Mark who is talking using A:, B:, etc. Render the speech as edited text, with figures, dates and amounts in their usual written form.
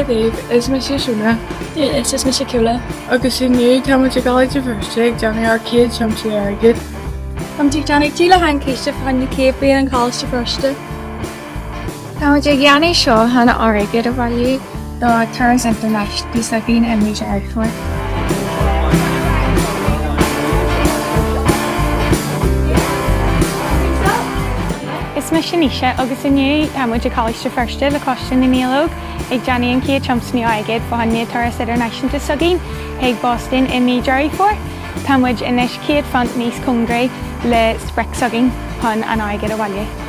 A: daoibh, is mise Shona.
B: Is is mise Cúla.
A: Agus inniu tá muid i gColáiste Feirste ag déanamh ár chéad tiomsú airgid.
B: Táimid ag déanamh díolachán císte fá choinne 100 bliain an Choláiste Feirste.
C: Táimid ag déanamh seo chun airgead a bhailiú do Turas Idirnáisiúnta s'againn i mí Deireadh Fómhair.
D: Is mise Naoise agus inniu tá muid i Coláiste Feirste le Coiste na nGael Óg ag déanamh an chéad tiomsú airgid fá choinne turas idirnáisiúnta s'againn chuig Boston i mí Deireadh Fómhair. Tá muid anois £100 níos cóngaraí le sprioc s'againn chun an airgead a bhailiú.